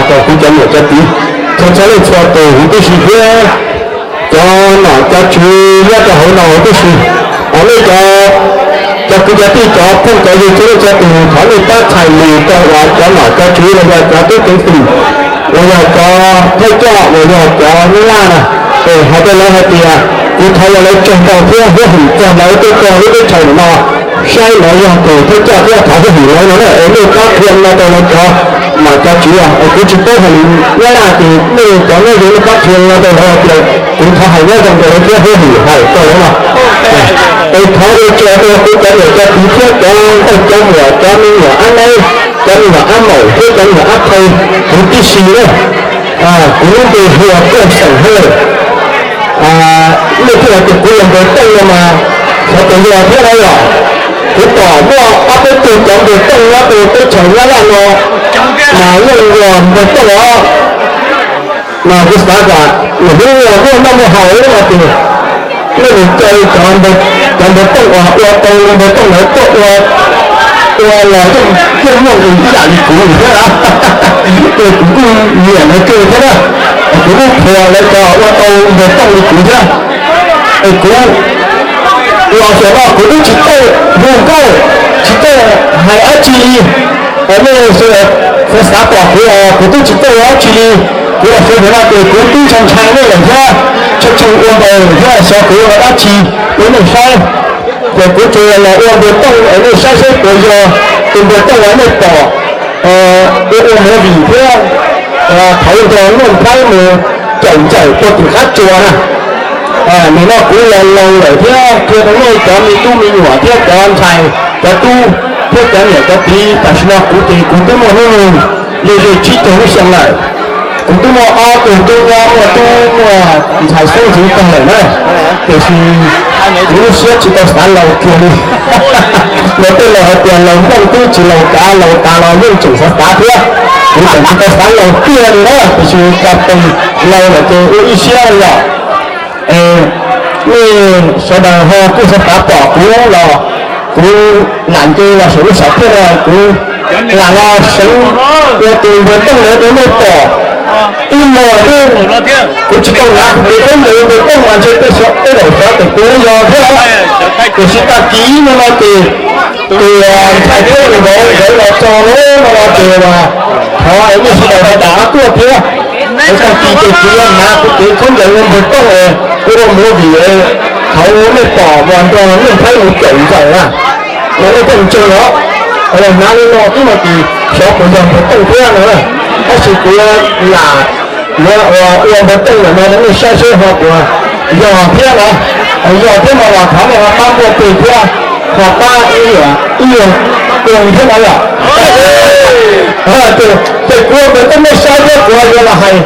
Rau kuv cov niam cov txiv, txhua txhua leej txhua tus huv tib si thiab cov nom cov tswv nyob rau hauv no huv tib si. Hos nej cov, cov kwv cov tij cov phooj cov ywg txhua leej txhua tus, thov nej pab txhais lus rau uas cov nom cov tswv los yog cov tub ceev xwm los yog cov thawj coj los yog cov nyob laj na, es hais rau lawv hais tias kuv thov ua lawv tsaug ntau thiab huab hwm txog lawv tuaj txog lub teb chaws no saib lawv yog tus thawj coj thiab thov huab hwm lawv no na, es nej pab qhia no rau lawv cov nom cov tswv es kuv tsis paub hais lus nyob laj ces nej cov nyob zoo nej pab qhia no rau lawv hais tias kuv thov hais nyob zoo rau lawv thiab huab hwm hais rau lawv no. Es thov ua tsaug rau kuv cov niam cov txiv thiab cov nkauj cov muam, cov me nyuam ab naib, cov me nyuam ab maum thiab cov me nyuam ab qhau huv tib si na. Kuv lub npe hu ua Koob Xeem Hawj. Nej thiaj hais tias kuv yog npawg Tooj no mas xyov puas yog thiab na yom. Kuv pom muaj ob peb tug cov npawg Tooj nyob rau teb chaws Nyab Laj no mas yeej yog npawg Tooj os. Mas kuv xav kom lwm hnub muaj noj muaj haus no ces nej mus caw cov npawg Tooj uas ua tau npawg Tooj lawv tuaj ua, ua los yeej muaj ib yam li kuv thiab na. Ces kuv kuj nyiam lawv kawg thiab na. Kuv kuj qhuas lawv cov ua tau npawg Tooj li kuv thiab. Es kuv los xyov no kuv twb tsis txawj hu nkauj, tsis txawj hais dab tsi li. Nej xav pom kuv los kuv twb tsis txawj ua dab tsi li. Kuv los xyov no ces kuv twb ntshai ntshai nej lawm thiab, tshee tshee ua npaws lawm thiab, xyov kuv ua dab tsi rau nej saib. Ces kuv tsuas los ua npawg Tooj es nej saib saib puas yog tus npawg Tooj uas nej pom ua ua movie thiab thauv nrog Nuj Nplhaib mus caum ntxawm puag tim qab tsuas na. Nim no kuv los laus lawm thiab qhia rau nej cov me tub me nyuam thiab cov ntxhais cov tub thiab cov niam cov txiv, tam sim no kuv ces kuv twb muaj hnub nyoog li tsib caug lub xyoo lawm. Kuv twb muaj ob tug tub nyab, muaj tub muaj ntxhais xeeb ntxwv tag lawm na, tiam sis kuv lub siab tsis tau xav laus kiag li. Luag tej laus hais tias laus nplooj twb tsis laus kav, laus tas los yeej tseem xav xav thiab. Kuv tseem tsis tau xav laus kiag li na, tiam sis cas pes laus lawm ces ua ib siab li os. Nej sawv daws ho kuj xav xav pom kuv los kuv lam nce los saum lub sam thiaj no, kuv lam los seev ua tus npawg Tooj lawv rau nej pom. Ib los kuv tsis tau hnav kuv tus khaub ncaws npawg Tooj mas ntshe tej daum xyov tes kuv yog thiab. Tiam sis tag kis no no ces tus ntxhais thiab nkaus nkawd los txog lawm no no ces thov nej sawv daws ho pab tuaj thiab. Es tag kis ces kuv yuav hnav kuv tus khaub ncaws npawg Tooj es kuv ua movie es thaum nej pom uas nrog Nuj Nplhaib mus caum ntxawm na, los nej thiaj ntseeg os. Hnav li no twb no ces xyov puas yog npawg Tooj thiab no na. Tab sis kuv lam yuav ua npawg Tooj lawm no rau nej saib seb ho puas yog thiab na. Yog thiab no los thov nej ho pab npuaj pes thiab ho pab ib nyuag, ib nyuag koog thiab no yom. Ces kuv ua npawg Tooj nej saib thiab kuv yuav los hais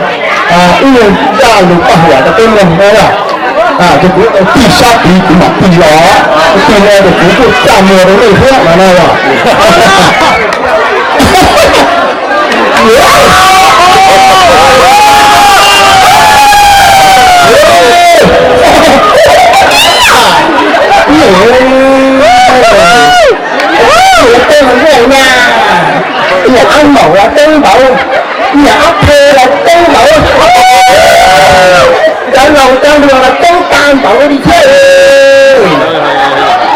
ib nyuag zaj lus paj huam rau peb mloog na yom. Ces kuv tau tig sab tid kuv mam tig los, tig no ces kuv kuj txaj muag rau nej thiab no na yom. Niam ab maum los teeb npaum, niam ab phe los teeb npaum, cov laus cov hluas los teeb tag npaum li thiab.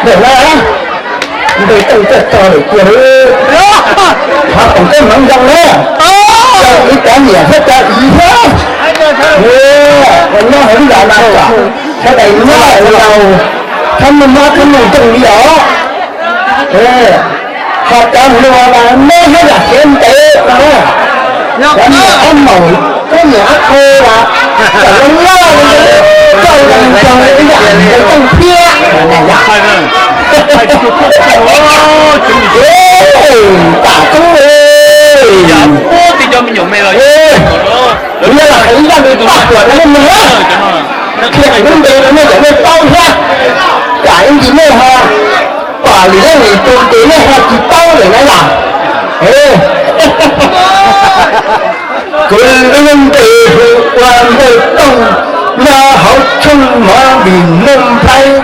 Ntawm no npawg Tooj coj txog lawm tiag, thov koom peb hmoov zoo na. Cov kwv cov niam thiab cov txiv thiab, uas nyob hauv lub zos no, sawv daws nyob laus, thab maj mob thab maj ntooj li os. Ho cov hluas mas neb hab yam siav ntev no, cov niam ab maum, cov niam ab qhe mas kom loj loj li, coj zoo zoo ib yam npawg Tooj thiab. Tam koob, kuv yuav los hais ib zaj me paj huam rau nej mloog, qhia lub npe rau nej kom nej paub thiab, tsam ib ntsis nej ho pom lwm leej lwm tus ces nej ho tsis paub lawm na yom. Kuv lub npe hu ua Npawg Tooj, nyob hauv tshooj Mov Vim Nuj Nplhaib,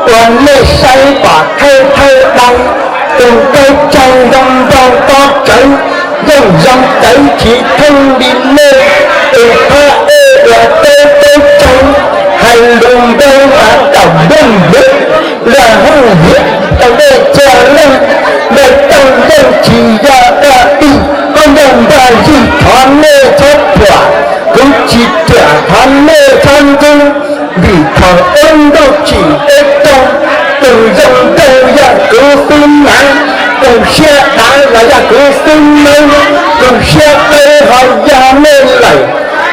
ua nej saib pom thawj thawj dau, tus dawb caug ntoo ntoo tob tsawv, Tooj zoo txawv tsis thooj li nej, tus phab ej uas teb teb tsaug, hais lus npau mas tawm nplooj npwv, luag hooj hiav tau dej txhua leej, npawg Tooj Yeej tsis yog dog dig, koj nrog nrog yig thov nej txhob thuam, kuv tsis thuam thov nej txhob ntxub, vim thaum ub ntuj tsim peb rooj, tus zoo nraug yog kuv xub nab, tus siab dav los yog kuv xub nawb, tus siab dawb ho yog nej lawm,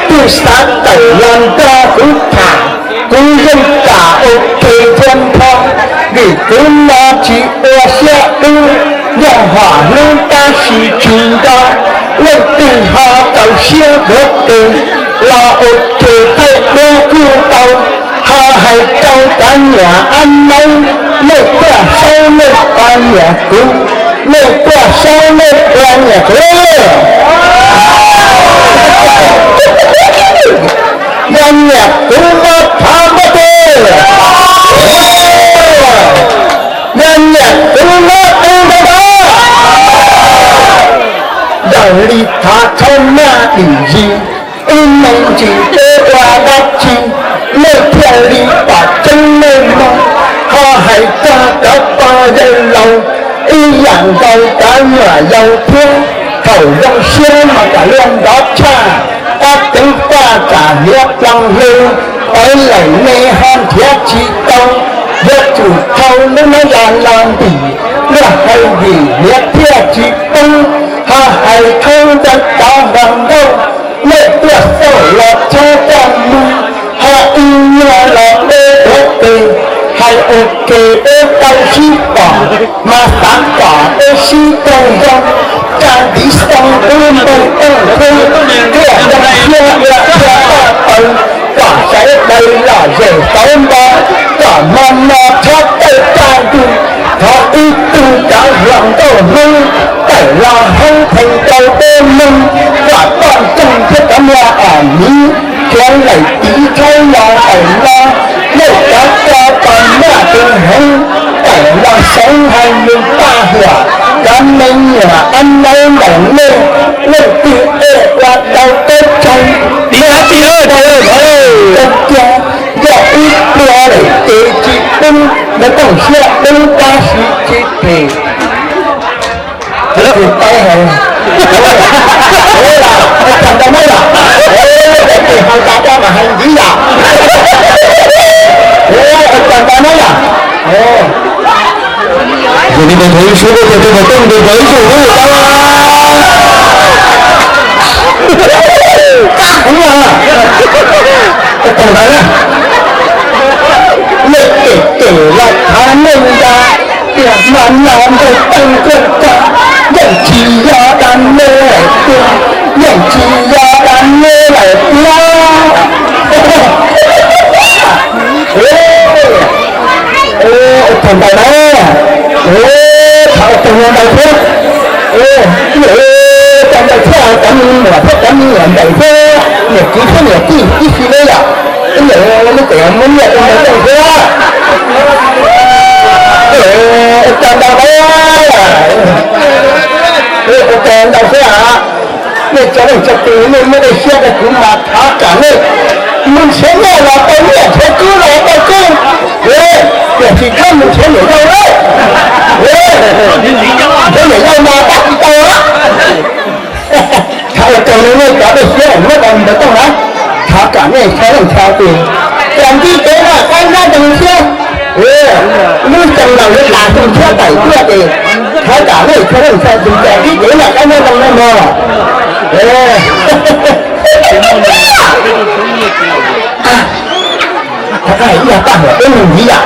twb xav tawm los nrog kuv tham, kuv yeej kam ua ke thiab npho, vim kuv no tsis ua siab dub, yog hom hnub tab sis tsis nto, leej twg ho txaus siab dua tes los ua ke thaij duab kuj tau, ho hais rau cov niam ab neeb, nej tuaj saib nej puas nyiam kuv, nej tuaj saib nej puas nyiam kuv. Yog nyiam kuv muab thov npawg tes, yog nyiam kuv muab tus ntawd tau. Yog li thov txhob maj dim zis, ib me ntsis peb ua dab tsi, nej thiaj li pom tseeb nej mog. Ho hais txog cov pog yawg laus, ib yam nkaus cov nyuam yaus thiab, thaum zoo siab mas kam luag nrov tshaj, tab teev faj tsam hniav ploos hlw, pawv lawm me ho nrhiav tsis tau, yuav tsum thau lub nab ya los ntim, luag hais vim hniav thiaj tsis poob, ho hais thoob ntawd cov hluas nkauj, nej tuaj xauj los txhob txaj muag, ho ib nyuag los deb deb tes, hais ua ke deb tau sib pom, mas xav kom deb sib raug zoo, tsa ntiv xoo dub npog tooj khub, riam zoo siab ua thiaj toj paws, kom sawv daws lom zem tauv npo, kom hmo no txhob tawj txaj ntug, thov ib tug cov hluas nkauj Hmoob tawm los hoob theej rau peb mloog, kom toj ntsoog thiab cov niag os miv, khiav lawm tiv tshaib los tawm los, nej cov ko tos maj tus heev, tawm los seev hais lus paj huam, cov me nyuam ab nawb ntawm nej, leej twg ej ua tau teb tsaug, tiag tiag, tiag tiag, yog ib pliag lawm ces tsis pub, npawg Tooj Siab pub tab sis tsis phem. Kuv tsis tau hais. Ua cas ntau na yom? Peb tes hau tas coj mas hais ntxiv yom? Ua cas ntau na yom? Yog li ntawd thov ib suab peb tes rau npawg Tooj tus rau ib zaug na. Qab heev os. Ua cas ntau na. Nej cem cem los thov nej nta, tiam mas no npawg Tooj Koob ko yeej tsis yog dab neeg lawm tiag, yeej tsis yog dab neeg lawm tiag. Ua tsaug ntau na, ua tsaug ntau thiab. Tsaug ntau thiab cov me muam thiab cov me nyuam ntxawm thiab niam txiv thiab niam tij ib si na yom. Ib yam li lub tsev muab nyiaj rau ntawd tej thiab. Ua tsaug ntau na, ua tsaug ntau thiab. Nej cov leej cov tus nej muaj dej siab rau kuv mas thov kom nej mus nrhiav nyiaj los tau nyiaj, nrhiav kub los tau kub. Tiam sis txhob mus nrhiav niam yau na. Nrhiav niam yau mas tab tsis tau. Thov ua tsaug nej cov dej siab muab rau ntawd tau na. Thov kom nej txhob leej txhob tus, txawm nti kev noj qab nyob zoo thiab. Lub xyoo laus lub tas xyoo tshiab tawm tuaj ces thov kom nej txhob leej txhob tus, txawm nti kev noj qab nyob zoo na mog. Thov hais ib yam paj huam peb mus ntxiv yom.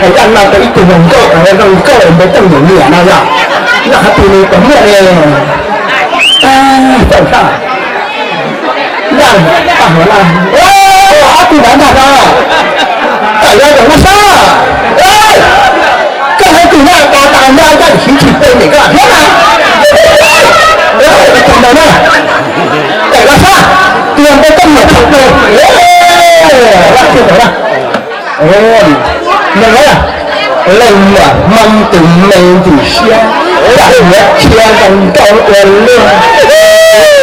Hais zaj no rau ib tug hluas nkauj, hluas nkauj npawg Tooj Num niam no yom. Noj qhov twg li puas muaj li? Txawm sab, noj paj huam no, ob tug ntawd ntag no. Tawm los zaum no sab. Koj hais tus no tas tas nyob zaj siv tsis pe niam koj thiab na. Tus ntawd na, tawm los sab, tus npawg Tooj Num thaum pe. Leej muam Hmoob tus me ntxim siab, yam Yuav txhia zoo nkauj ua luaj,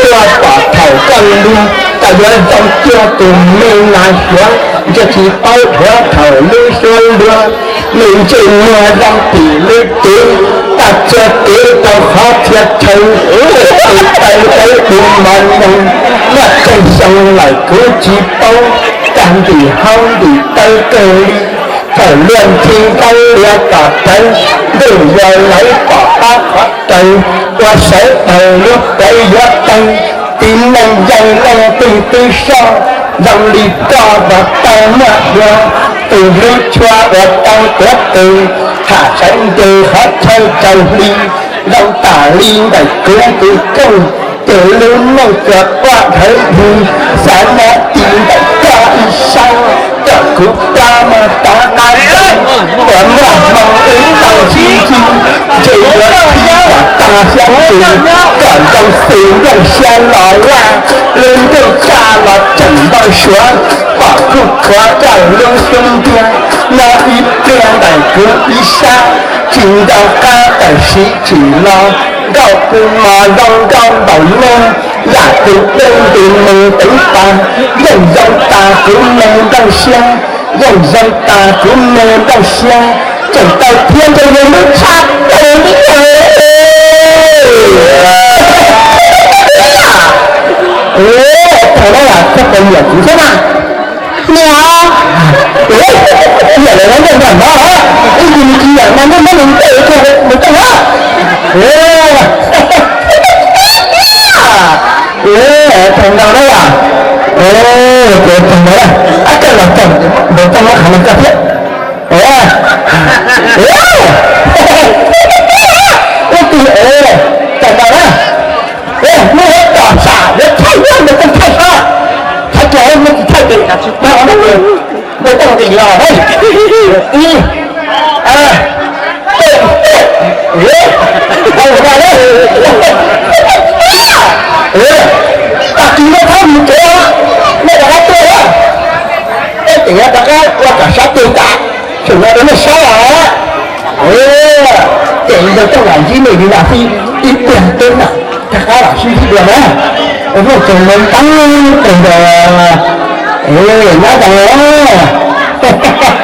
tuaj pom thaum koj luag, koj yuav zoo cuag tus me nas suav, ntsia tsis paub yuav thaum lub suab luag. Nws ntsej muag zoo tim lub cev, tag txhia kev rau qhov txhia chaw, tus taw dawb dub mos nyoos, muaj tsawg xyoo lawm kuv tsis paub, tag ntim hauv ntim taw kawg li. Thaum luag ntxhi nkaub lias tom rawv, ntuj yog lawv pom qab qhov raws, ua sawv daws lub plawv yuav tawg. Txiv neej yawg leej twg twb soj, zoo li koj los tau muaj dua, tus hlub tshua uas tau tuav tes, tham sawv nce qhov chaw raws hli, zoo tam li ntawm kuv tus kheej, ces lub neej tsuas quaj dhawv hli, xav nyob ti ntawm koj ib sab, kom kuv pab muaj tov qab ntseeg, uas muaj hmoo wb tau sib ntsib, ntshe yuav txhib kom tag xyab tus, kom zoo xws nplooj xya los laj, lub ntuj tsa los tseem npau suav, pom kuj khuav koj lub xyoob ntiag, nyob ib pliag ntawm kuv ib sab, tsis nco qab tawm siv tsim los, nkauj kws mos zoo nkauj npaum nej, yam tus dej nti mus teev pas, yeej zoo tas kuv me nplooj siab, yeej zoo tas kuv me nplooj siab, tseem tau thiab ntshe yog lub tshaj tawg li. Thaum no yog koj puas nyiam kuv thiab na? Nyiam. Nyiam lawm no nyiam nyiam no, ib yim tsis nyiam no muab muab nws ntes kiag mus tau na. Thaum no na yom, ces thaum no na, ab koj los txog ntawd txog muab qhov no koj thiab. Ib tug thaum no na, muab tom sam yuav thaij yuav nws txeej thaij sab, thaij kiag muab tsis thaij ces nws txeej nqis los na. Ib, peb, tau na. Tag kis no thaij mus kev, nej rov qab tuaj na. Peb tseem rov qab ua kom sab tes tas, tseem ua rau nej saib os. Ces ntawd txoj lam ntsib nej li no xwb, ib pliag peb mam rov qab los sib ntsib dua na. Muaj tseem mus teeb tes ntawd, nyob zoo.